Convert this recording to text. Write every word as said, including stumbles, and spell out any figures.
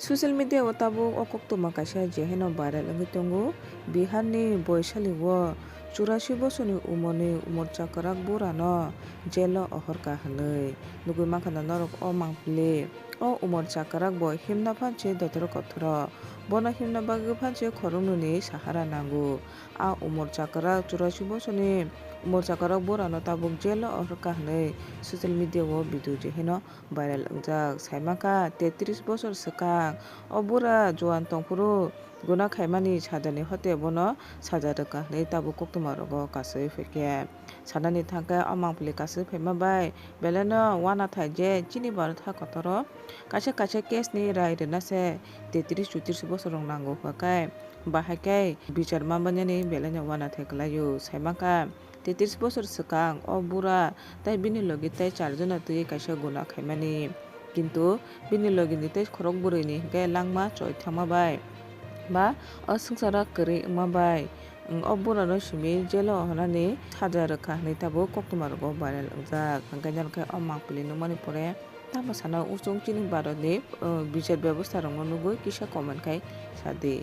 Social media o tabuk o koktwma kaisa je haino viral wngwi tongo. Bihar ni Boishali o churasi bosorni umorni umor chakrak burano jail o ohorkha hwnwi. Nugwi mankha na norok o mangpili. O umor chakrak bo himna phanse dotoro kothoro. Bono himna bagwi phanse khoroknwini sahara nango. A umor chakrak churasi bosorni umor chakrak burano tabuk jail o ohorkha hwnwi social media o video je haino viral wngjak. Saimankha, tetris bosor swkang o bura juan tongphuru guna khaimani sajani hote bono saja rwkha hwnwi tabuk koktwma rogo kasui phaikha. Sanani thangkhe o mangpili kasui phaima bai belaino uanathai je chini Bharat ha kotoro kaisa kaisa case ni rai rwna se tetris chutris bosor rok nango hwnkhe, bahai khe bichar manbainani belaino uanathai kwlaio. Saimankha, tetris bosor swkang o bura tei bini logi tei charjona twiwi kaisa guna khaimani. Kintu bini logini tei khorok bwrwini hwnkhe langma choi thangma bai ba o swngcharo kwrwi wngma bai, o burano simi jail o ohornani saja rwkha hwnwi tabuk koktwma rogo viral wngjak. Hwnkhe norokhe o mangpili nukmani pore tamo sana usung chini Bharatni, o, bichar bebosta rokno nugwi kisa comment khai sadi.